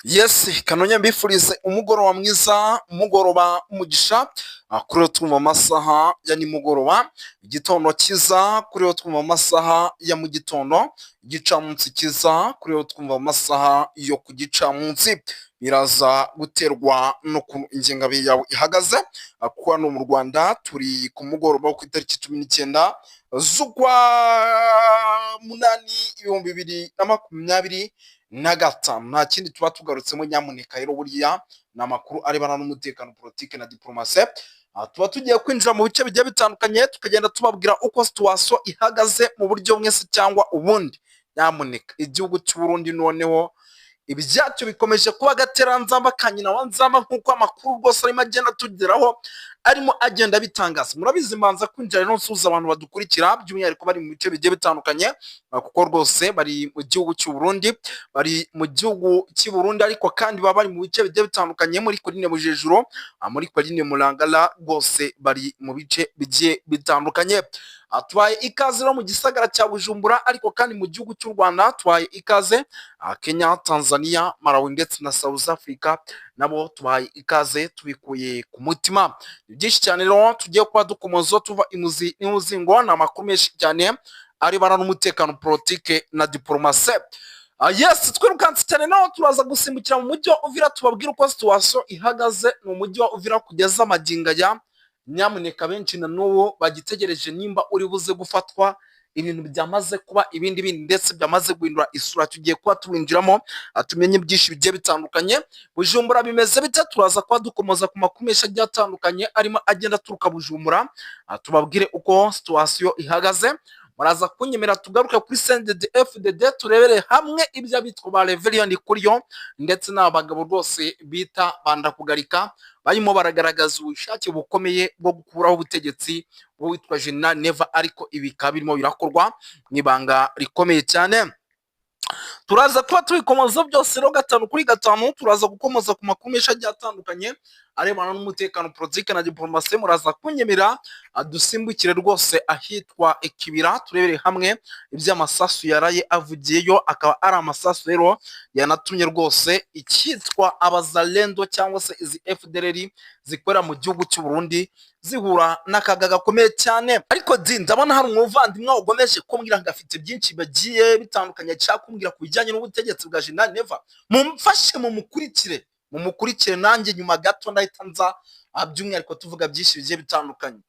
Yes, kanonye mbifurize umugoroba mwiza, umugoroba umugisha kuri twumva amasaha ya nimugoroba, igitondo cyiza kuri twumva amasaha ya mu gitondo, igicamunsi cyiza kuri twumva amasaha yo ku gicamunsi. Biraza guterwa n'ukuntu ingengabihe yawe ihagaze, kuko hano mu Rwanda turi ku mugoroba wo ku itariki 19 z'ukwa munani 2025. Nta kindi tuba tugarutsemo nyamuneka rero, buriya ni amakuru arebana n'umutekano, politiki na diporomasi. Tuba tugiye kwinjira mu bice bigiye bitandukanye, tukagenda tubabwira uko situation ihagaze mu buryo bumwe se cyangwa ubundi. Nyamuneka, igihugu cy'u Burundi noneho ibyacyo bikomeje kuba agateranzamba ka nyina wa nzamba, nk'uko amakuru rwose arimo agenda atugeraho arimo agenda abitangaza. Murabizi, mbanza kwinjira rero nsuhuza abantu badukurikira, by'umwihariko bari mu bice bigiye bitandukanye, kuko rwose bari mu gihugu cy'u Burundi, bari mu gihugu cy'i Burundi, ariko kandi baba bari mu bice bigiye bitandukanye, muri Commune Bujejuro, muri Commune Murangara, rwose bari mu bice bigiye bitandukanye. Tubaye ikaze rero mu gisagara cya Bujumbura, ariko kandi mu gihugu cy'u Rwanda tubaye ikaze, Kenya, Tanzania, Malawi ndetse na South Africa nabo tubaye ikaze tubikuye ku mutima. Ni byinshi cyane rero tugiye kuba dukomoza tuva imuzi n'umuzingo, ni amakuru menshi cyane arebana n'umutekano, politike na diporomasi. Yes, twirukanse cyane naho turaza gusimbukira mu mujyi wa Uvira, tubabwire uko situation ihagaze mu mujyi wa Uvira kugeza amagingo aya. Nyamuneka, benshi na n'ubu bagitegereje nimba uri buze gufatwa. Ibintu byamaze kuba ibindi bindi ndetse byamaze guhindura isura. Tugiye kuba tuwinjiramo tumenye byinshi bigiye bitandukanye. Bujumbura bimeze bite? Turaza kuba dukomoza ku makuru menshi agiye atandukanye arimo agenda aturuka Bujumbura, tubabwire uko situation ihagaze. Muraza kunyemera tugaruke kuri CNDD FDD, turebere hamwe ibyo abitwa ba Reverien Kuriyo ndetse n'aba bagabo rwose bita Bandakugarika barimo baragaragaza ubushake bukomeye bwo gukuraho ubutegetsi bw'uwitwa General Neva, ariko ibi bikaba birimo birakorwa mu ibanga rikomeye cyane. Turaza kuba tubikomoza byose rero gatanu kuri gatanu. Turaza gukomoza ku makuru menshi agiye atandukanye arebana n'umutekano, politiki na diporomasi. Muraza kunyemera dusimbukire rwose ahitwa Ikibira, turebere hamwe iby'amasasu yaraye avugiyeyo, akaba ari amasasu rero yanatumye rwose icyitwa Abazalendo cyangwa se izi FDLR zikorera mu gihugu cy'u Burundi zihura n'akaga gakomeye cyane. Ariko di ndabona hari umuvandimwe ugomeje kumbwira ngo afite byinshi bagiye bitandukanye ashaka kumbwira ku bijyanye n'ubutegetsi bwa General Neva. Mumfashe mumukurikire, mumukurikire, nanjye nyuma gato ndahita nza, by'umwihariko tuvuga byinshi bigiye bitandukanye.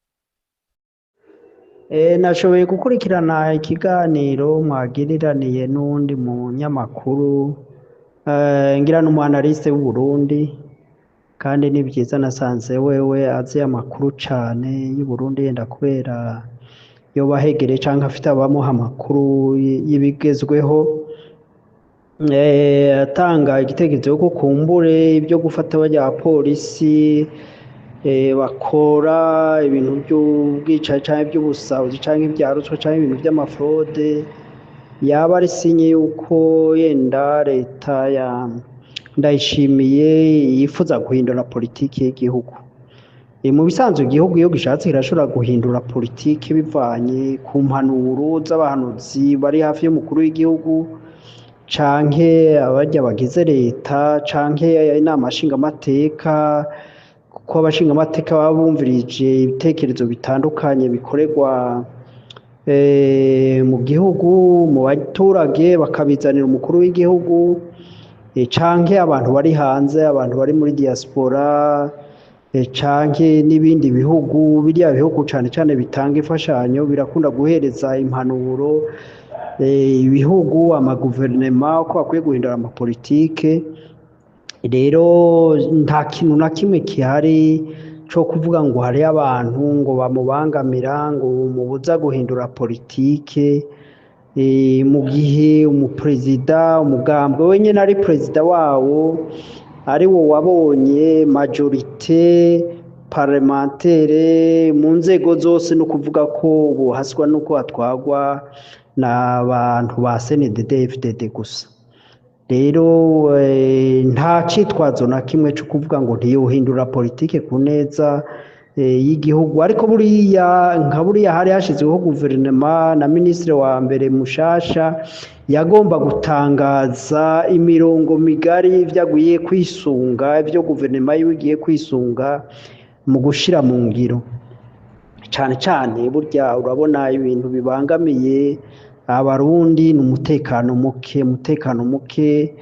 Nashoboye gukurikirana ikiganiro mwagiriraniye n'uwundi munyamakuru, ngira n'umu analyste w'u Burundi, kandi ni byiza, nasanze wewe azi amakuru cane y'u Burundi, yenda kubera yoba ahegereye canke afite abamuha amakuru y'ibigezweho. Atanga igitekerezo ko kumbure ibyo gufata barya abapolisi bakora ibintu by'ubwicanyi canke by'ubusahuzi canke ibya ruswa canke ibintu vy'ama fraude, yaba ari signe yuko yenda leta ya Ndayishimiye yifuza guhindura politiki y'igihugu. Mu bisanzwe igihugu iyo gishatse kirashobora guhindura politiki bivanye ku mpanuro z'abahanuzi bari hafi y'umukuru w'igihugu canke abarya bagize leta canke inama nshingamateka, kuko abashingamateka baba bumvirije ibitekerezo bitandukanye bikorerwa mu gihugu, mu baturage, bakabizanira umukuru w'igihugu, canke abantu bari hanze, abantu bari muri diaspora, canke n'ibindi bihugu, biriya bihugu cane cane bitanga imfashanyo birakunda guhereza impanuro ibihugu, amaguverinema, ko bakwiye guhindura amapolitike. Rero nta kintu na kimwe gihari co kuvuga ngo hariyo abantu ngo bamubangamira, ngo bumubuza guhindura politike, mu gihe umuperezida, umugambwe wenyene ari perezida wawo, ari wo wabonye majorité parlementaire mu nzego zose, no kuvuga ko ubu haswa nuko hatwagwa n'abantu ba CNDD FDD gusa. Rero nta citwazo na kimwe co kuvuga ngo ntiyohindura politike ku neza. y'igihugu. Ariko buriya nka buriya hari hashyizweho guverinoma na minisitiri wa mbere mushasha yagomba gutangaza imirongo migari y'ibyo agiye kwisunga, ibyo guverinoma yiwe igiye kwisunga mu gushira mu ngiro. Cane cane burya urabona ibintu bibangamiye Abarundi ni umutekano muke, umutekano muke.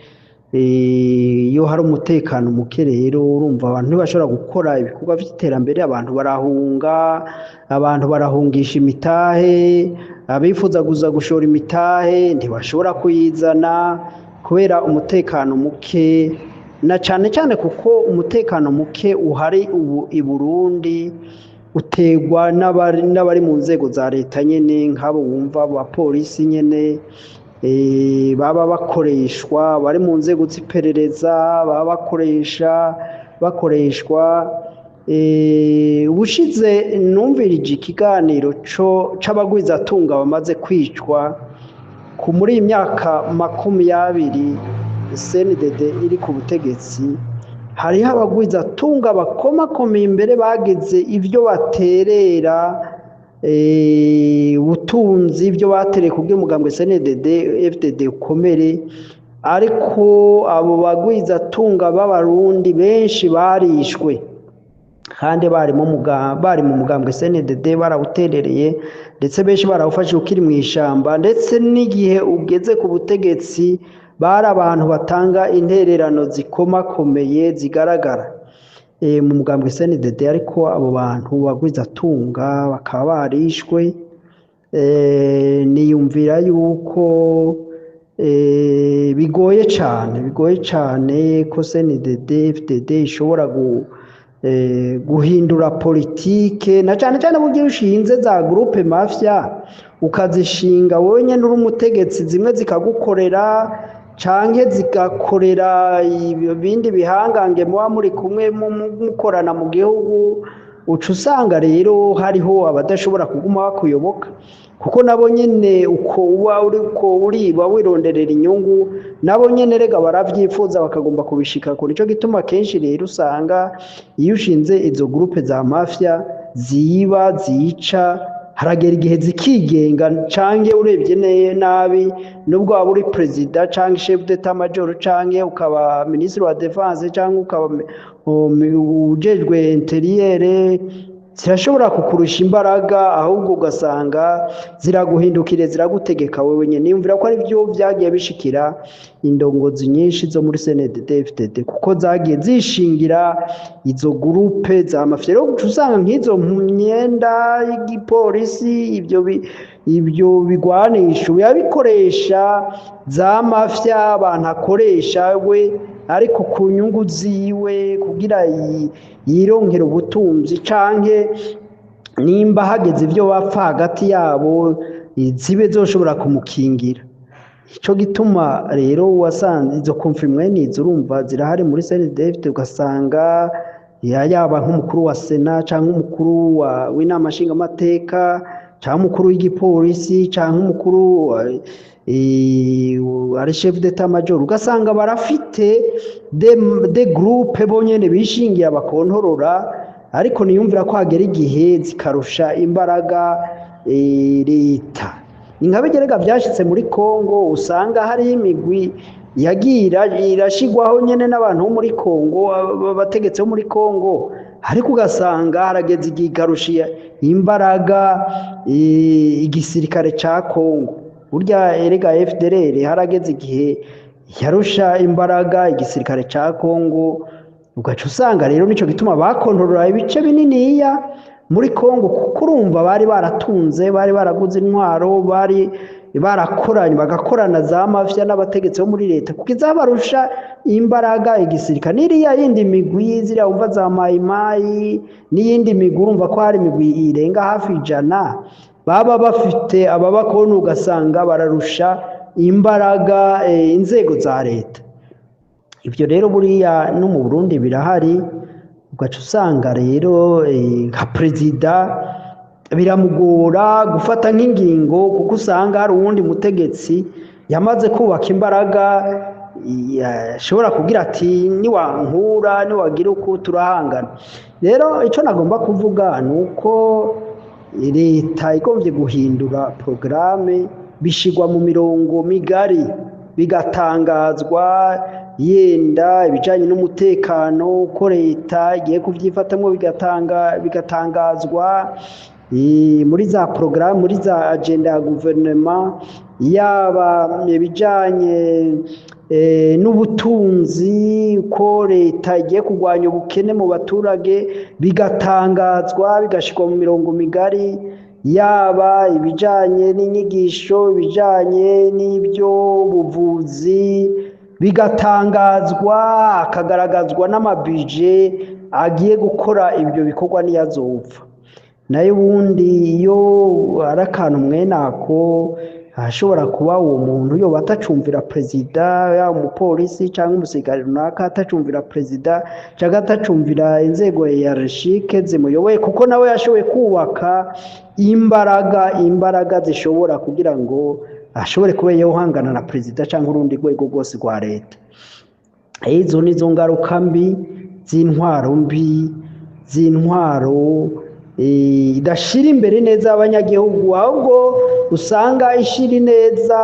Iyo hari umutekano muke rero urumva abantu ntibashobora gukora ibikorwa vy'iterambere, abantu barahunga, abantu barahungisha imitahe, abifuza kuza gushora imitahe ntibashobora kuyizana kubera umutekano muke, na cane cane kuko umutekano muke uhari ubu i Burundi utegwa n'abari mu nzego za leta nyene, nk'abo wumva abapolisi nyene, baba bakoreshwa, bari mu nzego z'iperereza, baba bakoreshwa. Ubushize numvirije ikiganiro c'abagwizatunga bamaze kwicwa ku muri iyi myaka 20 CNDD iri ku butegetsi. Hariho abagwizatunga bakomakomeye imbere bagize ivyo baterera, ubutunzi, ibyo batereye kubwira umugambwe CNDD FDD ukomere, ariko abo bagwizatunga b'Abarundi benshi barishwe kandi bari mu mugambwe CNDD, barawuterereye, ndetse benshi barawufashe ukiri mu ishamba, ndetse n'igihe ugeze ku butegetsi bari abantu batanga intererano zikomakomeye zigaragara mu mugambwe CNDD, ariko abo bantu bagwizatunga bakaba barishwe. Niyumvira yuko bigoye cane, bigoye cane ko CNDD FDD ishobora guhindura politike, na cane cane burya iyo ushinze za groupe mafia ukazishinga wowe nyene uri umutegetsi, zimwe zikagukorera canke zigakorera ibindi bihangange muba muri kumwe mukorana mu gihugu, uca usanga rero hariho abadashobora kuguma bakuyoboka, kuko nabo nyene uko uba uriko uriba wironderera inyungu, nabo nyene rega baravyifuza bakagomba kubishikako. Nico gituma kenshi rero usanga iyo ushinze izo groupe za mafia ziba zica, haragera igihe zikigenga, canke urebye nabi nubwo waba uri president canke chef d'état major canke ukaba ministre wa défense canke ukaba ujejwe intérieur, zirashobora kukurusha imbaraga, ahubwo ugasanga ziraguhindukire ziragutegeka wewe nyene. Niyumvira ko ari byo vyagiye bishikira indongozi nyinshi zo muri CNDD FDD, kuko zagiye zishingira izo groupe za mafia. Rero uca usanga nk'izo myenda y'igipolisi, ibyo bigwanisho yabikoresha za mafia, abantu akoresha we ariko ku nyungu ziwe kugira yironkere ubutunzi, canke nimba hageze ivyo bapfa hagati yabo zibe zoshobora kumukingira. Ico gituma rero wasanze izo confirme nizo urumva zirahari muri CNDD, ugasanga yaba nk'umukuru wa Sena canke umukuru w'inama nshingamateka canke umukuru w'igipolisi canke umukuru ari chef d'état major, ugasanga barafite de groupe bonyene bishingiye abakontorora, ariko niyumvira ko hagera igihe zikarusha imbaraga leta. Ni nka bigerega vyashitse muri Kongo, usanga hariho imigwi yagiye irashigwaho nyene n'abantu bo muri Kongo, abategetsi bo muri Kongo, ariko ugasanga harageze igihe ikarusha imbaraga igisirikare ca Kongo. Burya erega FDLR harageze igihe yarusha imbaraga igisirikare ca Kongo, ugaca usanga rero nico gituma bakontorora ibice bininiya muri Kongo, kuko urumva bari baratunze, bari baraguze intwaro, bari barakoranye, bagakorana za mafia n'abategetsi bo muri leta, kuko izabarusha imbaraga igisirikare n'iriya yindi migwi ziriya wumva za mayimayi n'iyindi migwi, urumva ko hari imigwi irenga hafi 100 baba bafite ababakoni, ugasanga bararusha imbaraga inzego za leta. Ibyo rero buriya no mu Burundi birahari, ugaca usanga rero nka perezida biramugora gufata nk'ingingo, kuko usanga hari uwundi mutegetsi yamaze kubaka imbaraga Ashobora kugira ati niwankura, niwagira uku, turahangana. Rero icyo nagomba kuvuga ni uko leta igombye guhindura porogaramu, bishyirwa mu mirongo migari, bigatangazwa, yenda ibijyanye n'umutekano ko leta igiye kubyifatamo, bigatangazwa muri za porogaramu, muri za agenda ya guverinoma, yaba ibijyanye n'ubutunzi, ko leta igiye kurwanya ubukene mu baturage, bigatangazwa, bigashyirwa mu mirongo migari, yaba ibijyanye n'inyigisho, ibijyanye n'ibyo buvuzi, bigatangazwa, hakagaragazwa n'amabije agiye gukora ibyo bikorwa n'iyazopfa. Nayo ubundi iyo ari akantu mwene ako, ashobora kuba uwo muntu yoba atacumvira perezida, yaba umupolisi cyangwa umusirikare runaka, atacumvira perezida cyangwa atacumvira inzego hiérarchique zimuyoboye, kuko nawe yashoboye kubaka imbaraga zishobora kugira ngo ashobore kuba yohangana na perezida cyangwa urundi rwego rwose rwa leta. Izo ni zo ngaruka mbi z'intwaro mbi, z'intwaro idashyira imbere neza abanyagihugu, ahubwo usanga ishyira neza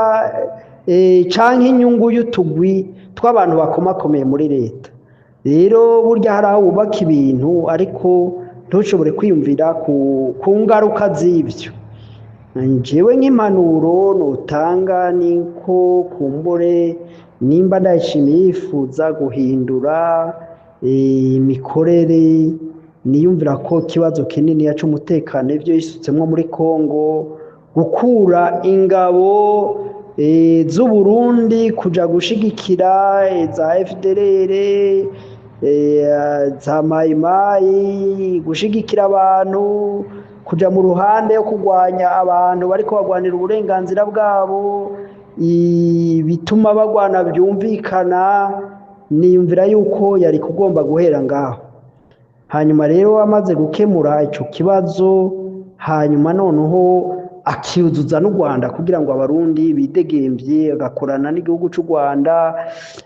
canke inyungu y'utugwi tw'abantu bakomakomeye muri leta. Rero burya hari aho wubaka ibintu ariko ntushobore kwiyumvira ku ngaruka z'ibyo. Njyewe nk'impanuro nutanga ni ko kumbure nimba Ndayishimiye yifuza guhindura imikorere, niyumvira ko ikibazo kinini c'umutekano, ibyo yisutsemwo muri Kongo, gukura ingabo z'u Burundi kuja gushigikira za FDLR, za Mayimayi, gushigikira abantu kuja mu ruhande yo kurwanya abantu bariko bagwanira uburenganzira bwabo, bituma bagwana byumvikana, niyumvira yuko yari kugomba guhera ngaho. Hanyuma rero amaze gukemura ico kibazo, hanyuma noneho akiyuzuza n'u Rwanda kugira ngo Abarundi bidegembye, agakorana n'igihugu c'u Rwanda,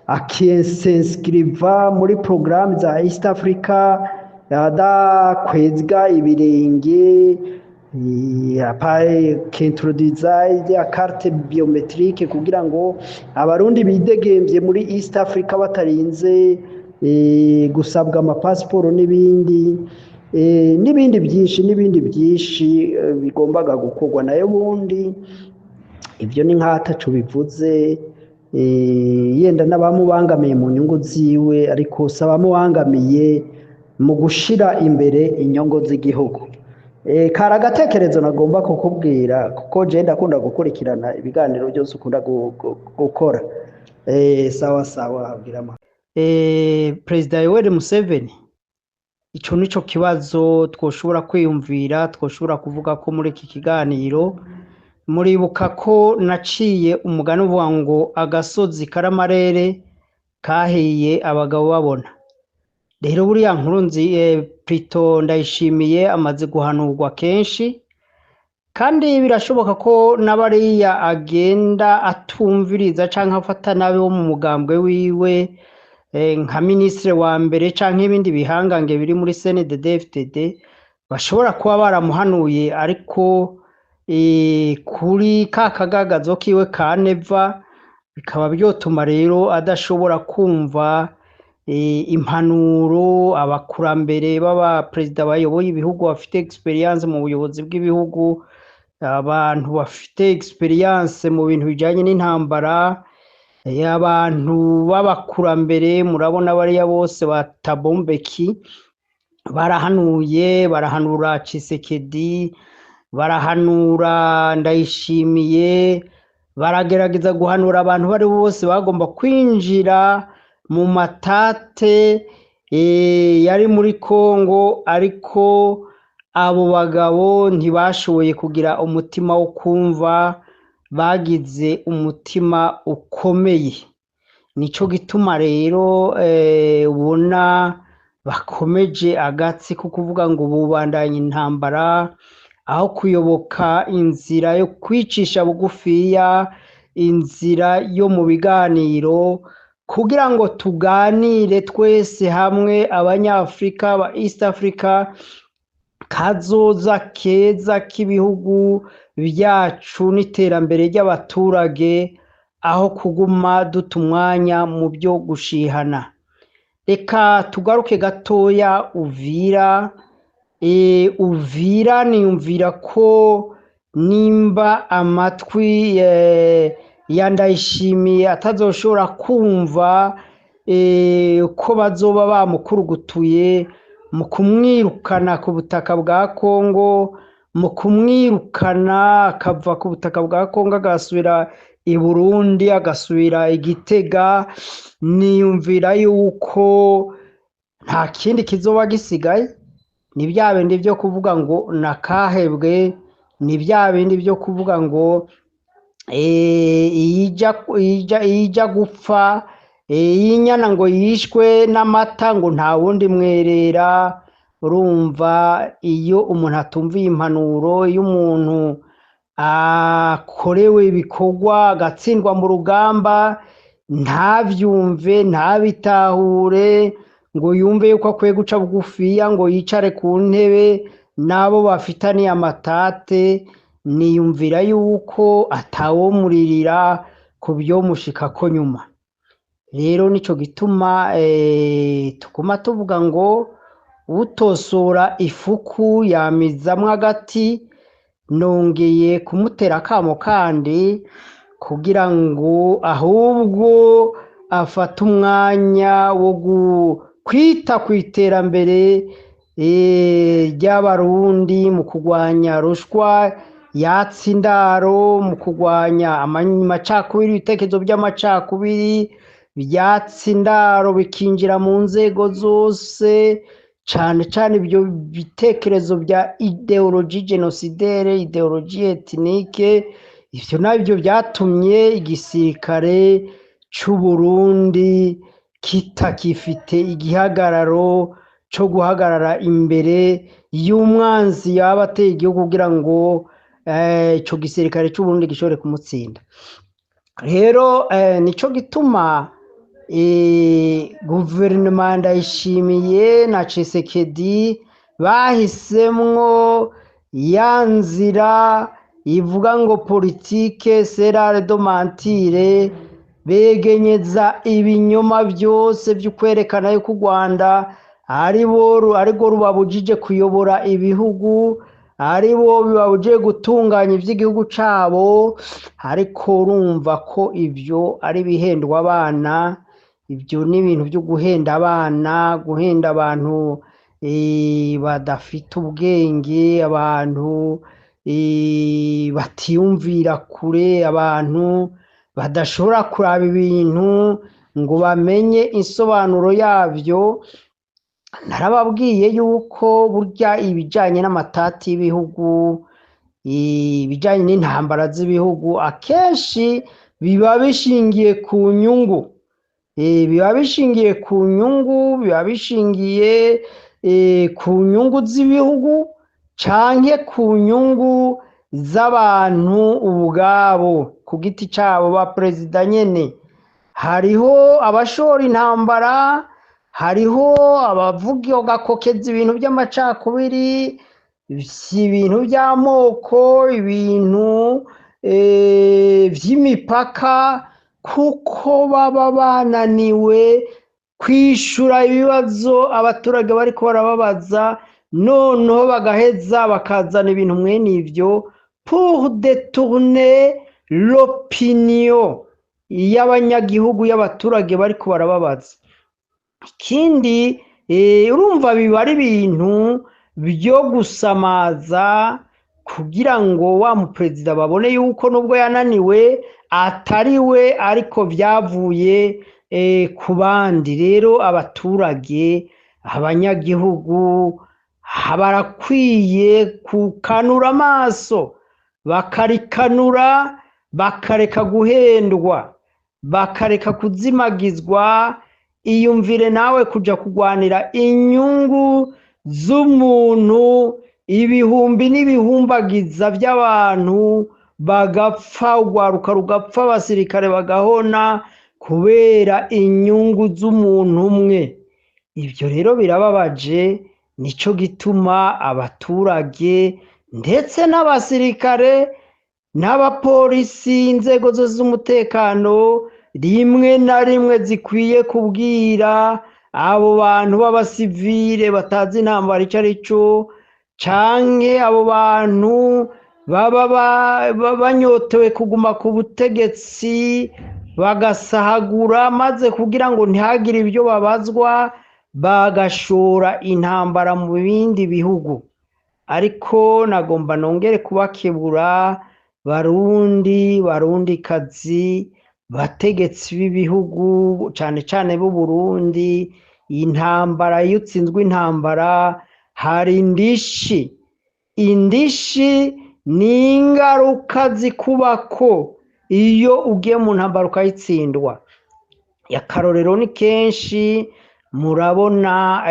akisenscriva muri programme za East Africa adakwezga ibirenge, akintroduza ya carte biométrique kugira ngo Abarundi bidegembye muri East Africa batarinze gusabwa amapasiporo n'ibindi, n'ibindi byinshi, n'ibindi byinshi bigombaga gukorwa. Nayo bundi ibyo ni nk'ataco bivuze, yenda n'abamubangamiye mu nyungu ziwe, ariko si abamubangamiye mu gushira imbere inyungu z'igihugu. Kari agatekerezo nagomba kukubwira, kuko je ndakunda gukurikirana ibiganiro byose ukunda gukora. Sawa sawa, bwira Perezida Yoweri Museveni. Ico nico kibazo twoshobora kwiyumvira, twoshobora kuvuga ko muri iki kiganiro. Muribuka ko naciye umugani uvuga ngo agasozi karamarere kahiye abagabo babona. Rero buriya nkuru nzi Plito Ndayishimiye amaze guhanurwa kenshi, kandi birashoboka ko n'abariya agenda atumviriza canke afata nabi wo mu mugambwe wiwe, nka minisitiri wa mbere canke ibindi bihangange biri muri CNDD-FDD, bashobora kuba baramuhanuye, ariko kuri ka kagagazo kiwe ka Neva bikaba byotuma rero adashobora kumva impanuro abakurambere b'aba perezida bayoboye ibihugu bafite experience mu buyobozi bw'ibihugu, abantu bafite experience mu bintu bijanye n'intambara, abantu b'abakurambere. Murabona bariya bose ba Thabo Mbeki barahanuye, barahanura Tshisekedi, barahanura Ndayishimiye, baragerageza guhanura abantu bari bose bagomba kwinjira mu matate yari muri Kongo, ariko abo bagabo ntibashoboye kugira umutima wo kumva, bagize umutima ukomeye. Nico gituma rero ubona bakomeje agatsi ko kuvuga ngo bubandanye intambara, aho kuyoboka inzira yo kwicisha bugufiya, inzira yo mu biganiro. kugira ngo tuganire twese hamwe, Abanyafrika ba East Africa, kazoza keza k'ibihugu byacu n'iterambere ry'abaturage, aho kuguma duta umwanya mu byo gushihana. Reka tugaruke gatoya Uvira. Uvira niyumvira ko nimba amatwi ya Ndayishimiye atazoshobora kumva ko bazoba bamukurugutuye mu kumwirukana ku butaka bwa Kongo, mu kumwirukana akava ku butaka bwa Kongo agasubira i Burundi, agasubira i Gitega, niyumvira yuko nta kindi kizoba gisigaye. Ni bya bindi byo kuvuga ngo nakahebwe, ni bya bindi byo kuvuga ngo iyija gupfa, iyinyana ngo yishwe n'amata ngo nta wundi mwerera. Urumva iyo umuntu atumviye impanuro, iyo umuntu akorewe ibikorwa agatsindwa mu rugamba ntavyumve, ntabitahure, ngo yumve yuko akwiye guca bugufiya ngo yicare ku ntebe n'abo bafitaniye amatate, niyumvira yuko atawomuririra ku byo mushikako nyuma. Rero nico gituma tuguma tuvuga ngo utosora ifuku yamizamwo agati. Nongeye kumutera akamo kandi kugira ngo ahubwo afate umwanya wo kwita ku iterambere ry'Abarundi mu kurwanya rushwa yatsa indaro, mu kurwanya amacakubiri, ibitekerezo by'amacakubiri byatsa indaro bikinjira mu nzego zose, cane cane ibyo bitekerezo bya idéologie génocidaire, idéologie ethnique. Ivyo navyo byatumye igisirikare c'u Burundi kitakifite igihagararo co guhagarara imbere y'umwanzi yaba ateye igihugu kugira ngo ico gisirikare c'u Burundi gishobore kumutsinda. Rero nico gituma guverinoma Ndayishimiye na Tshisekedi bahisemwo ya nzira ivuga ngo politique c'est l'art de mentir, begenyeza ibinyoma byose byo kwerekana yuko u Rwanda arirwo rubabujije kuyobora ibihugu, aribo bibabujije gutunganya ivy'igihugu cabo. Ariko urumva ko ivyo ari ibihendwa abana, ibyo ni ibintu byo guhenda abana, guhenda abantu badafite ubwenge, abantu batiyumvira kure, abantu badashobora kuraba ibintu ngo bamenye insobanuro yabyo. Narababwiye yuko burya ibijanye n'amatati y'ibihugu, ibijanye n'intambara z'ibihugu, akenshi biba bishingiye ku nyungu, biba bishingiye ku nyungu, biba bishingiye ku nyungu z'ibihugu canke ku nyungu z'abantu ubwabo ku giti cabo ba perezida nyene. Hariho abashora intambara, hariho abavuga gakokeza ibintu by'amacakubiri, ibintu by'amoko, ibintu vy'imipaka, kuko baba bananiwe kwishura ibibazo abaturage bariko barababaza, noneho bagaheza bakazana ibintu mwene ivyo pour détourner l'opinion y'abanyagihugu, y'abaturage bariko barababaza. Ikindi, urumva biba ari ibintu byo gusamaza kugira ngo wa muperezida babone yuko nubwo yananiwe atari we, ariko byavuye ku bandi. Rero abaturage, abanyagihugu barakwiye kukanura amaso, bakarikanura, bakareka guhendwa, bakareka kuzimagizwa. Iyumvire nawe kuja kugwanira inyungu z'umuntu, ibihumbi n'ibihumbagiza by'abantu bagapfa, urwaruka rugapfa, abasirikare bagahona. kubera inyungu z'umuntu umwe. Ibyo rero birababaje, nico gituma abaturage ndetse n'abasirikare n'abapolisi, inzego zose z'umutekano rimwe na rimwe zikwiye kubwira abo bantu b'abasivile batazi intambara ico ari cyo, canke abo bantu baba banyotewe kuguma ku butegetsi bagasahagura, maze kugira ngo ntihagire ibyo babazwa bagashora intambara mu bindi bihugu. Ariko nagomba nongere kubakebura, Barundi, Barundikazi, bategetsi b'ibihugu cane cane b'u Burundi, intambara iyo utsinzwe intambara hari indishi. Indishi ni ingaruka zikubako iyo ugiye mu ntambara ukayitsindwa. Akarorero ni kenshi murabona,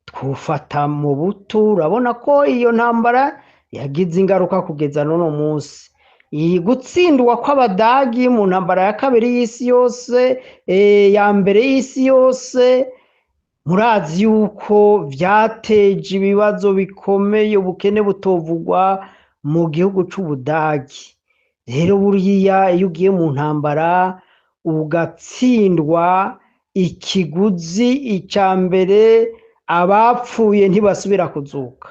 twufata mu butu, urabona ko iyo ntambara yagize ingaruka kugeza n'uno munsi. Iyi gutsindwa kw'Abadagi mu ntambara ya kabiri y'isi yose, ya mbere y'isi yose, murazi yuko vyateje ibibazo bikomeye, ubukene butovugwa mu gihugu c'Ubudagi. Rero buriya iyo ugiye mu ntambara ugatsindwa, ikiguzi ica mbere abapfuye ntibasubira kuzuka.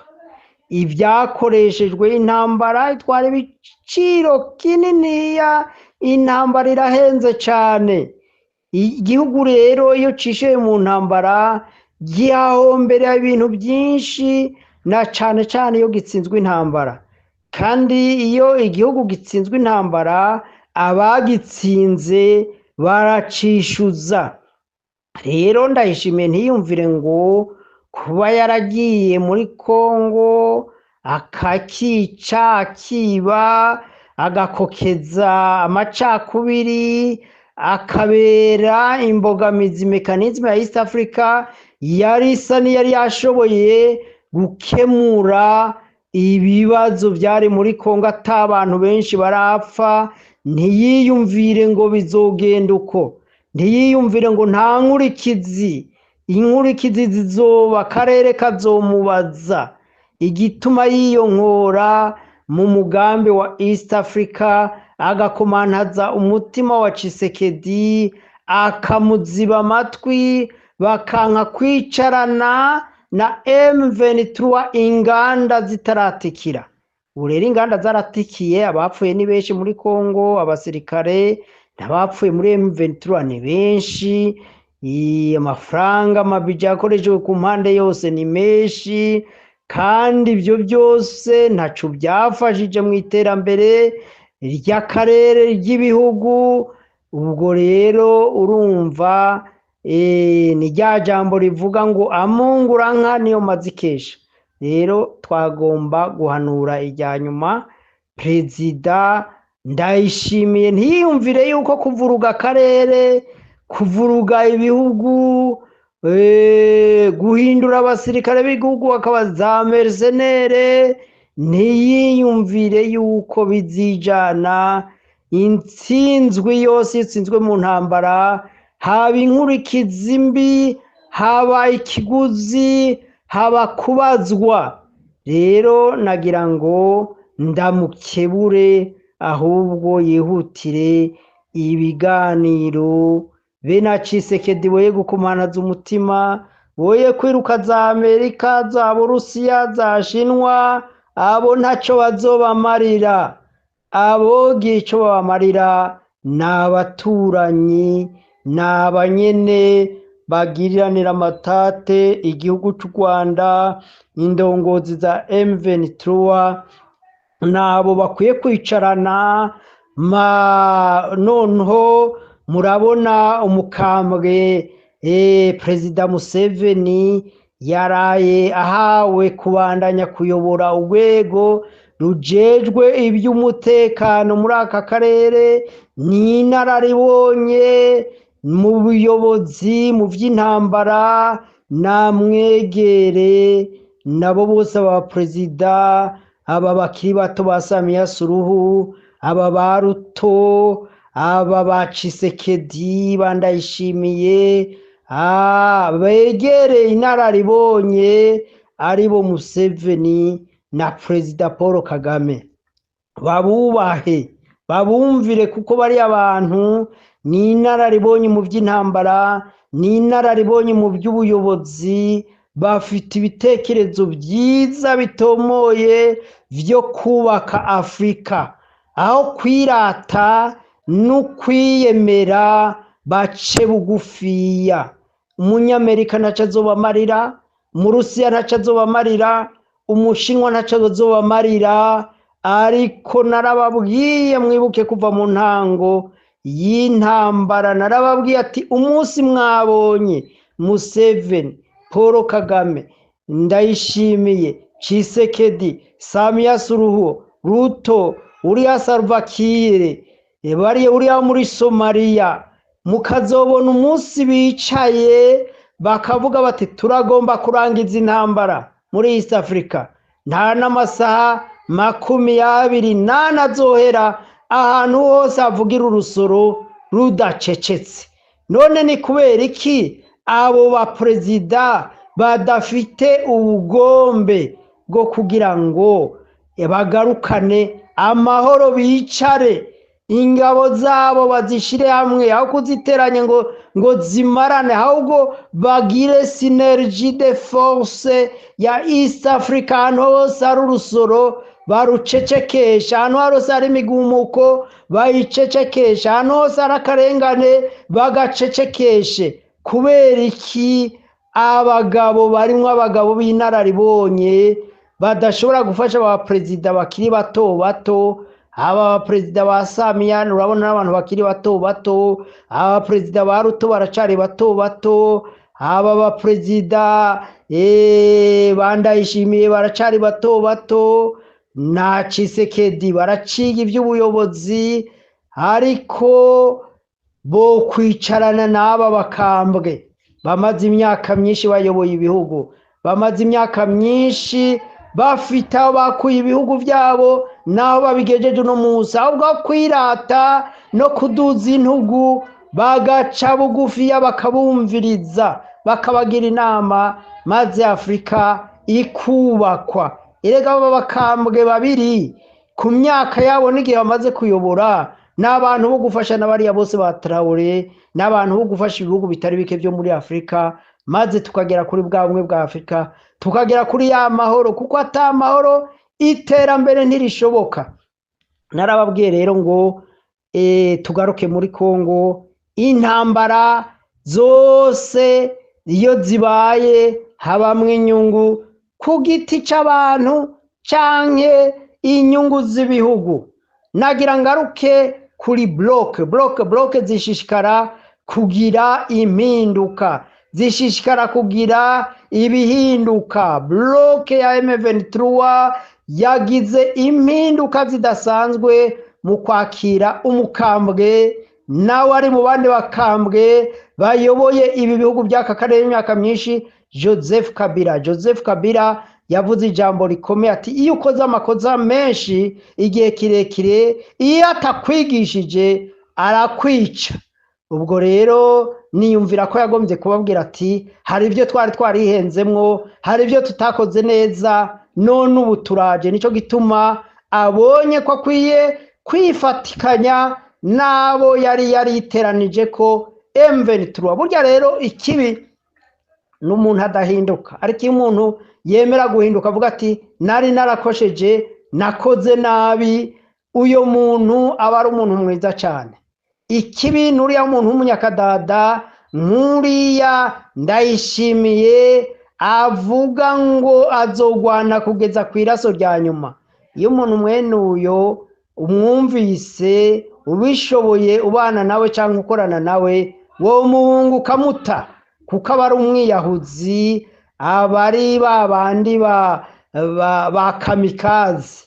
Ibyakoreshejwe intambara itwara ibiciro kininiya, intambara irahenze cane. Igihugu rero iyo cishiye mu ntambara gihahombera ibintu byinshi, na cane cane iyo gitsinzwe intambara. Kandi iyo igihugu gitsinzwe intambara, abagitsinze baracishuza. Rero Ndayishimiye ntiyumvire ngo kuba yaragiye muri Kongo akakica, akiba, agakokeza amacakubiri, akabera imbogamizi mécanisme ya East Africa yari isa n'iyari yashoboye gukemura ibibazo vyari muri Kongo ata abantu benshi barapfa, ntiyiyumvire ngo bizogenda uko, ntiyiyumvire ngo nta nkurikizi, inkurikizi zizoba, akarere kazomubaza igituma yiyonkora mu mugambi wa East Africa, agakomantaza umutima wa Tshisekedi, akamuziba amatwi, bakanka kwicarana na M23 inganda zitaratikira. Ubu rero inganda zaratikiye, abapfuye ni benshi muri Kongo, abasirikare n'abapfuye muri M23 ni benshi, amafaranga amabija yakoreshejwe ku mpande yose ni menshi, kandi ibyo byose ntaco byafashije mu iterambere ry'akarere ry'ibihugu. Ubwo rero urumva, ni rya jambo rivuga ngo amungura nka niyo mazikesha. Rero twagomba guhanura irya nyuma Perezida Ndayishimiye ntiyiyumvire yuko kuvuruga akarere, kuvuruga ibihugu, guhindura abasirikare b'igihugu bakaba za mercenaires, ntiyiyumvire yuko bizijana. Intsinzwi yose itsinzwe mu ntambara, haba inkurikizi mbi, haba ikiguzi, haba kubazwa. Rero nagira ngo ndamukebure, ahubwo yihutire ibiganiro be na Tshisekedi, boye gukomanaza umutima, boye kwiruka za Amerika, za Burusiya, za Shinwa, abo ntaco bazobamarira. Abogira ico babamarira ni abaturanyi, ni abanyene bagiriranira amatate igihugu c'u Rwanda, indongozi za M23, nabo bakwiye kwicarana. Noneho murabona umukambwe Perezida Museveni yaraye ahawe kubandanya kuyobora urwego rujejwe iby'umutekano muri aka karere. Ni inararibonye mu buyobozi, mu by'intambara, namwegere nabo bose, aba perezida, aba bakiri bato ba Samia Suluhu, aba ba Ruto, Aba ba Tshisekedi, ba Ndayishimiye, begereye inararibonye aribo Museveni na Perezida Paul Kagame, babubahe, babumvire, kuko bariya abantu ni inararibonye mu by'intambara, ni inararibonye mu by'ubuyobozi, bafite ibitekerezo byiza bitomoye byo kubaka Afurika, aho kwirata no kwiyemera bace bugufiya. Umunyamerika ntaco azobamarira, Umurusiya ntaco azobamarira, Umushinwa ntaco azobamarira. Ariko narababwiye, mwibuke kuva mu ntango y'intambara, narababwiye ati umunsi mwabonye Museveni, Paul Kagame, Ndayishimiye, Tshisekedi, Samia Suluhu, Ruto, uriya Salva Kiir, bariya uriya muri Somalia, mukazobona umunsi bicaye bakavuga bati turagomba kurangiza intambara muri East Africa, nta n'amasaha 24 azohera ahantu hose havugira urusoro rudacecetse. None ni kubera iki abo baperezida badafite ubugombe bwo kugira ngo bagarukane amahoro, bicare ingabo zabo bazishire hamwe, aho kuziteranya ngo zimarane, ahubwo bagire synergie de force ya East Africa, ahantu hose hari urusoro barucecekesha, ahantu hose hari imigumuko bayicecekesha, ahantu hose hari akarengane bagacecekeshe. Kubera iki abagabo barimwo abagabo b'inararibonye badashobora gufasha aba perezida bakiri bato bato? Aba perezida ba Samia urabona n'abantu bakiri bato bato, aba perezida ba Ruto baracari bato bato, aba baperezida ba Ndayishimiye baracari bato bato, na Tshisekedi baraciga ivy'ubuyobozi, ariko bo kwicarana n'aba bakambwe bamaze imyaka myinshi bayoboye ibihugu, bamaze imyaka myinshi bafite aho bakuye ibihugu byabo naho babigejeje uno munsi, ahubwo kwirata no kuduza intugu bagaca bugufiya bakabumviriza, bakabagira inama, maze Afurika ikubakwa. Erega aba bakambwe babiri ku myaka yabo n'igihe bamaze kuyobora ni abantu bo gufasha n'abariya bose ba Traoré, n'abantu bo gufasha ibihugu bitari bike byo muri Afurika, maze tukagera kuri bwa bumwe bwa Afurika, tukagera kuri ya mahoro, kuko ata mahoro iterambere ntirishoboka. Narababwiye rero ngo tugaruke muri Kongo, intambara zose iyo zibaye habamwo inyungu ku giti c'abantu canke inyungu z'ibihugu. Nagira ngaruke kuri bloc, bloc zishishikara kugira impinduka, zishishikara kugira ibihinduka. Bloc ya M23 yagize impinduka zidasanzwe mu kwakira umukambwe, nawe ari mu bandi bakambwe bayoboye ibi bihugu by'aka karere imyaka myinshi, Joseph Kabila. Joseph Kabila yavuze ijambo rikomeye ati iyo ukoze amakosa menshi igihe kirekire, iyo atakwigishije arakwica. Ubwo rero niyumvira ko yagombye kubabwira ati hari ibyo twari twarihenzemwo, hari ibyo tutakoze neza, none ubu turaje. Nico gituma abonye ko akwiye kwifatikanya n'abo yari yariteranije ko M23. Burya rero ikibi n'umuntu adahinduka, ariko iyo umuntu yemera guhinduka avuga ati nari narakosheje, nakoze nabi, uyo muntu aba ari umuntu mwiza cyane. Ikibi n'uriya muntu w'umunyakadada nk'uriya Ndayishimiye avuga ngo azogwana kugeza ku iraso rya nyuma. Iyo umuntu mwene uyo umwumvise, ubishoboye ubana nawe cyangwa ukorana nawe, wo muhungu ukamuta, kuko aba ari umwiyahuzi, aba ari ba bandi ba kamikaze.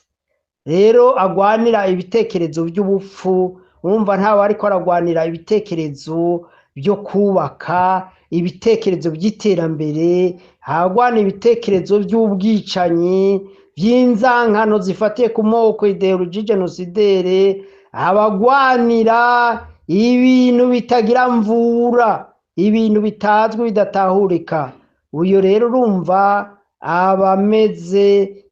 Rero agwanira ibitekerezo by'ubupfu, urumva ntawe ariko aragwanira ibitekerezo byo kubaka, ibitekerezo by'iterambere, agwana ibitekerezo by'ubwicanyi, by'inzankano zifatiye ku moko, idéologie génocidaire. Abagwanira ibintu bitagira mvura, ibintu bitazwi, bidatahurika. Uyo rero urumva aba ameze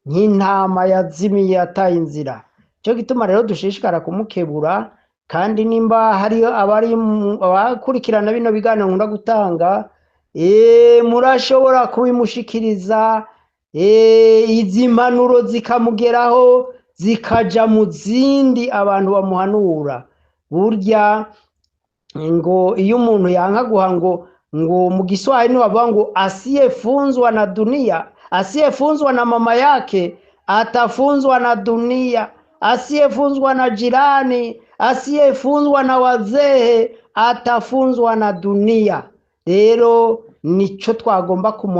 nk'intama yazimiye, yataye inzira. Cyo gituma rero dushishikara kumukebura. Kandi nimba hariyo abari abakurikirana bino biganiro nkunda gutanga, murashobora kubimushikiriza, izi mpanuro zikamugeraho, zikaja mu zindi abantu bamuhanura. Burya ngo iyo umuntu yanka guha, ngo mu Giswahili bavuga ngo "Asiyefunzwa na dunia, asiyefunzwa na mama yake atafunzwa na dunia, asiyefunzwa na jirani, asiyefunzwa na wazee atafunzwa na dunia." Rero nico twagomba kumuha.